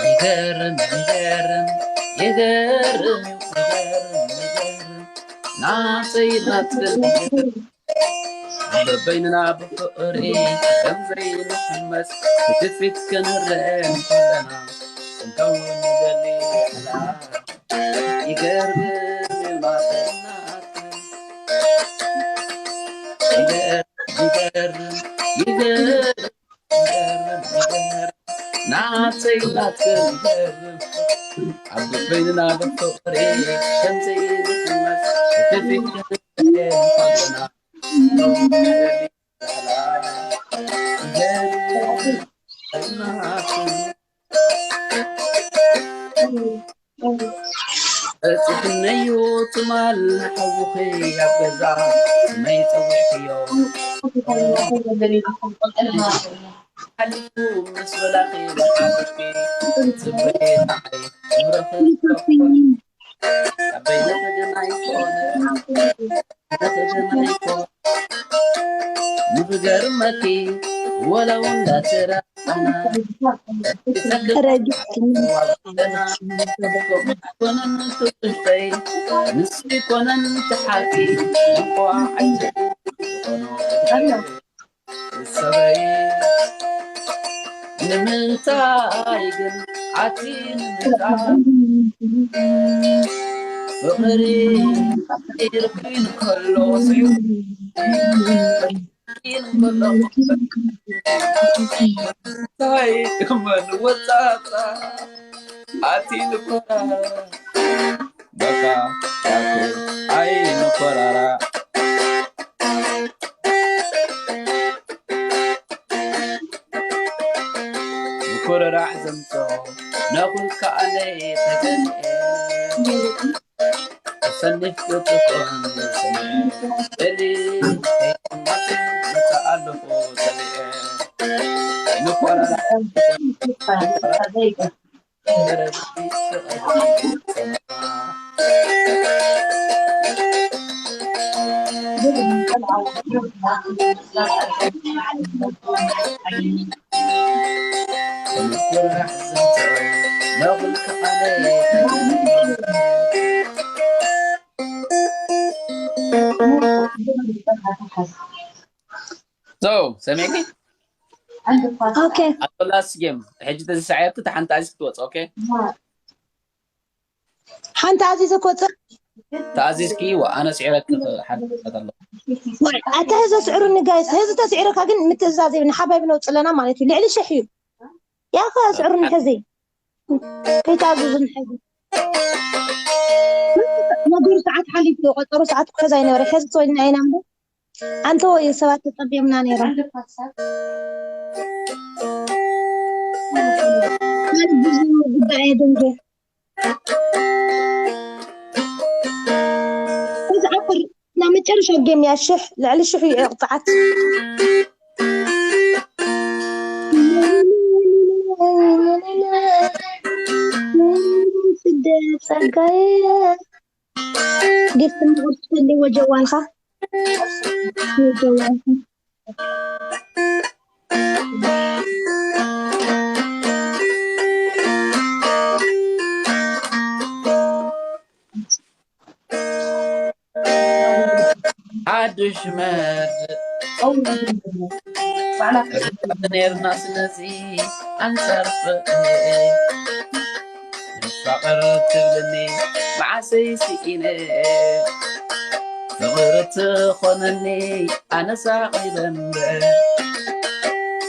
ይገርም ይገርም ይገርም ይገርም ይገርም ናተይ ናትክን በበይንና ብፍቕሪ ከም ዘይንሕመስ ክትፊት ክንረአ እንከለና ክንከውን ንደሊ ይገርም እዩ ናተይ ናትክን ይገርም ይገርም ይገርም ናተይ ናትክን ይገርም ኣብ በይንና ብፍቕሪ ከም ዘይንሕመስ ክትፊት ክንረአ እንከለና በፂሕነዩ ትማል ንሓውኺ ኣብ ገዛ መይ ፀዊዕክዮ ሓሊፉ ምስ በላኺ ብሓጎስኪ ፅበየ ንዓይ ምረኺ ኣበይ ነተገናኝ ኮነ ነተገናኝ ኮነ ንኽገርመኪ ወላ እውን እንዳተረኣና ረጅም ኮነን ትውሽተይ ንስኪ ኮነን ትሓቂ እንኳ ኣይትኾኖ ሰበይ ንምንታይ ግን ኣቲ ንምንታይ ፍቕሪ ኢርኩን ከሎ እንታይ መን ወጻጻ ኣቲ ንኮራ በቃ ያኩ ኣይ ንኮራራ ምኩርራዕ ዘምጾ ነኹል ከኣነይ ተገንኤ ሰኒፍ ክትኾን ስምዒ ደሊ መጻ ኣለኹ ተሪኤ ንኮራራ So, ሰሚዕኪ? ኦኬ። ኣቶላስ ጌም ሕጂ ተዝሰዓየርኪ እታ ሓንቲ ኣዚዝ ክትወጽእ፣ ኦኬ? ሓንቲ ኣዚዘ ክወጽእ። ተኣዚዝኪ፣ ዋ፣ ኣነ ስዒረኪ፣ ሓደ ክፈት ኣለኹ። ዋይ፣ ኣታ ህዘ ስዕሩኒ ጋይስ፣ ህዚ ተስዒረካ ግን ምትእዛዝ የብልና፣ ሓባይብ ነውጽለና ማለት እዩ። ልዕሊ ሽሕ እዩ። ያኸ ስዕሩኒ ሕዚ። ከይተኣዝዙኒ ሕዚ። ነገሩ ሰዓት ሓሊፉ እዩ፣ ቆጸሩ ሰዓት ክሕዝ ኣይነበረ። ሕዚ ተወልና ኢና እምበር። ኣንተ ወይ ሰባት ተጸብዮምና ነይሮም። ካልእ ብዙ ጉዳይ የደንገ። እዚ ዓፈር ናብ መጨረሻ ጌም እያ። ሽሕ፣ ልዕሊ ሽሕ እዩ ቅፅዓት። ስደት ጸጋየ። ጊፍት ምቑርጽ ትፈልይዎ ጀዋልካ? ጀዋልካ። ሓድሽ መርድእ ርዳእ ነርና ስለዚ ኣንጻር ፍቕሪ ንፋቐር ትብልኒ መዓሰይ ስኢነ ፍቕሪ ትኾነኒ ኣነሳ ቒለ እምበር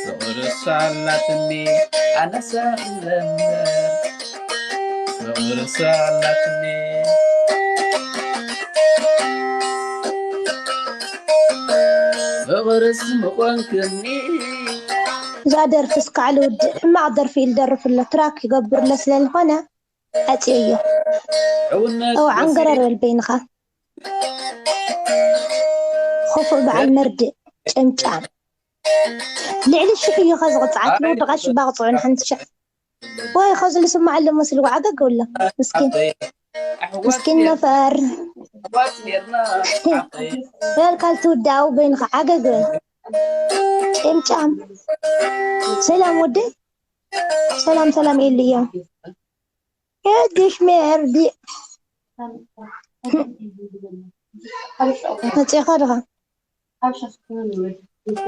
ፍቕሪ ሳላትኒ ኣነሳ ቒለ እምበር ፍቕርስ ኣላትኒ ፍቕርስ ምኾንክኒ። እዛ ደርፊ እስካዕ ልውድእ፣ ሕማቕ ደርፊ እዩ ልደርፍ ኣሎ፣ ትራክ ይገብር ኣሎ ስለ ዝኾነ ኣፅየዮ። ሕውነት እው ዓንገረር በል በይንኻ። ኹፉእ በዓል መርድእ ጨምጫም። ልዕሊ ሽሕ እዩ ኸዚ ቕፅዓት ኣይ፣ ንወዲ ቐሺ ባቕፅዑ ንሓንቲ ሸሕ። ወይ ኸዚ ልስማዕ ኣሎ መስልዎ ዓገግ ኣሎ ምስኪን። ኣበይ ኣሕዋት ምስኪን ነይርና፣ ነፈር ኣሕዋት ነይርና። ሓቀይ። በል ካልትውዳው በይንኻ ዓገግ በል። ጨምጫም። ሰላም ወደይ። ሰላም ሰላም ኢልዮ። የድሽ ሜርዲ። መጺኻ ድኻ?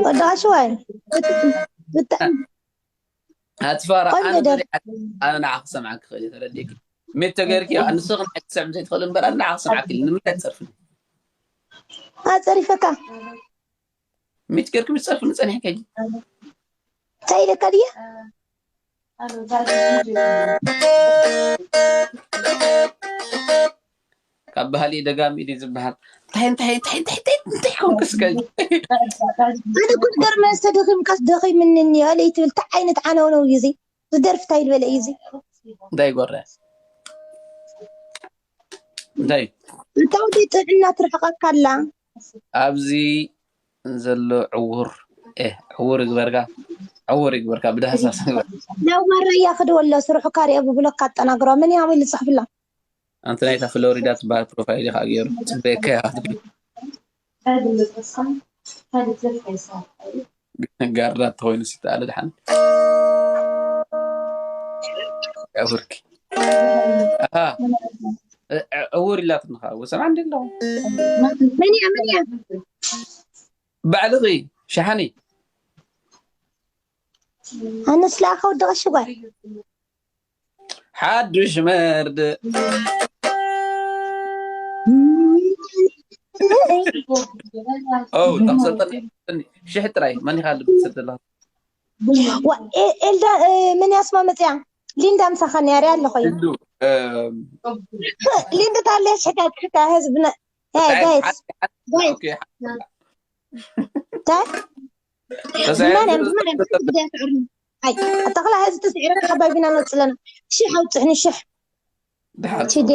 ወዲ ኣሽዋይ። ብጣዕሚ ኣትፋራ ቆንጆ ኣነ ደርፊ። ኣነ ንዓኺ ክሰምዓኪ ክእል እየ፣ ተረዲእኪ። ሚት ተገይርኪ ንስኺ ንዓይ ክትሰምዒ ዘይትኽእሊ እምበር ኣነ ንዓኺ ክሰምዓኪ ንምንታይ ትጸርፍኒ? ኣጸሪፈካ። ሚት ገይርኪ ምስ ትጸርፍኒ ጸኒሕኪ ሕጂ። እንታይ ኢለካ ድየ? ካብ ባህሊ ደጋሚ ድዩ ዝበሃል? እንታይ እንታይ እንታይ እንታይ እንታይ እንታይ ሓውክስ ከ ኣነ እኮ ዝገርመ ዝተደኺምካስ ደኺምኒ እኒኦ ለይትብል እንታይ ዓይነት ዓነውነው እዩ እዚ? ዝደርፍ እንታይ ዝበለ እዩ እዚ? እንታይ ይጎረ? እንታይ? እታ ወዲ ጥዕና ትርሕቐካ ኣላ። ኣብዚ ዘሎ ዕውር፣ ኤህ፣ ዕውር ይግበርካ፣ ዕውር ይግበርካ ብዳህሳስ ግበር። ናብ ዋራያ ክድወሎ ስርሑ ካሪኦ ብብሎክ ኣጠናግሮ። መን እዩ ሃመይ ዝጽሕፍላ? ኣንቲ ናይታ ፍሎሪዳ ትበሃል ፕሮፋይል ኢኻ ገይሩ ጽበየካ ኢኻ ትብል። ጋርዳ ተኾይኑ ሲተኣለ ድሓን። ያውርኪ። ኣሃ። እ-፣ እ-፣ ዕውር ኢላትኒ ኸዓ። ወሰን ዓንዲ ኣለኹ። መን እያ? መን እያ? ባዕልኺ ሸሓኒ። ኣነስ ለኣኸ ወዲ ቀሺ ጓል። ሓዱሽ መርድእ። ኦ፣ ተኽሰልጠኒ። ሽሕ ጥራይ። መን ኢኻ ልቢ ትሰድ ዘለኻ? ዋ፣ ኤ-፣ ኤልዳ፣ እ፣ መን እያ ስማ መጽያ? ሊንዳ ምሳኻ ነይራ ኣለኹ። ሊንዱ፣ እም፣ ሊንዱ ታለሽ ሕካ፣ ሕካ ህዝብና። ሄይ፣ እንታይ? ጋይስ። ሓ-፣ ሓ-፣ ጋይስ። ኦኬ፣ ሓ-፣ እንታይ? ተሳኢሩ ብማርያም፣ ብማርያም፣ ሓንቲ ግዜ ኣትዕርኒ። ኣይ፣ ኣታ ኸላ ህዝቢ ተስዒረ ተቐባይ ቢና ንወጽእ ኣለና። ሽሕ ኣውጽሕኒ፣ ሽሕ። ድሓን። ቺዴ።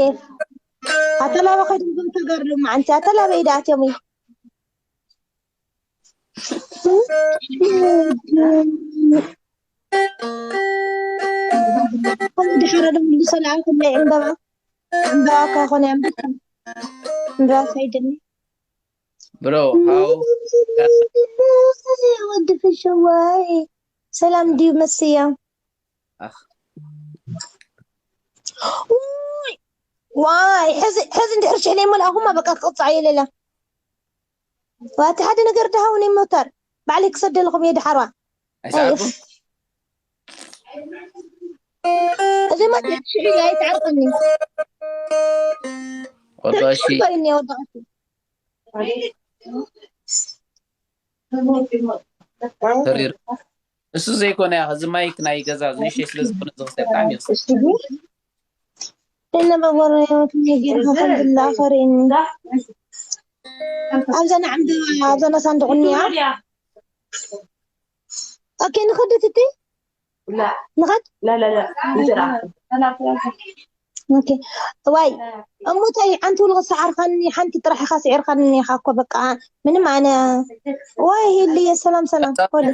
ኣተላበ ኸይዶም ዞም ተጋሩ ሎማዓንቲ፣ ኣተላበ ኢዳ ኣትዮም እዩ። ከምኡ ድሓረ ዶ ምልሶ ለኣኹለይ ዕምበባ። ዕምበባ እኳ ይኾነ እምበር። ዕምበባ ሳይድኒ። ብሮ፣ ሃው? ወዲ ፍሽዋይ፣ ሰላም ድዩ መስያ? ኣኽ። ውይ፣ ዋይ፣ ሕዚ፣ ሕዚ እንድሕር ሽሕ ለይመልኣኹማ በቃ ክቕጻዕ እየ ሌላ። ዋቲ ሓደ ነገር ድሃው ናይ ሞተር። ባዕለይ ክሰደልኹም እየ ድሓርዋ። ኣይሰዓብኩም? ኣይ፣ እዚ ሞተር ሽሕ ኢሉ ኣይትዓርቀኒ። ወዲ ቀሺ። ትዕርቀኒ እየ ወዲ ቀሺ። ተሪር። እሱ ዘይኮነ፣ እዚ ማይክ ናይ ገዛ ንእሽተይ ስለ ዝኾነ፣ ዝኽሰብ ብጣዕሚ ይኽሰብ። እነ መጎረዮት ነገር ከንድላ ኸሬኒ። ኣብዛ ንዓምደባ፣ ኣብዛ ናሳንዱቕ እኒኣ። ኦኬ፣ ንኸድ ትቲ? ንኸድ? لا لا لا. ኦኬ። ዋይ፣ እሙተይ፣ ሓንቲ ውልቕ ሰዓርካኒ፣ ሓንቲ ጥራሕ ኢኻ ስዒርካኒ ኢኻ እኮ፣ በቃ፣ ምንም ኣነ፣ ዋይ፣ ሂልየ፣ ሰላም፣ ሰላም፣ ሆሊ።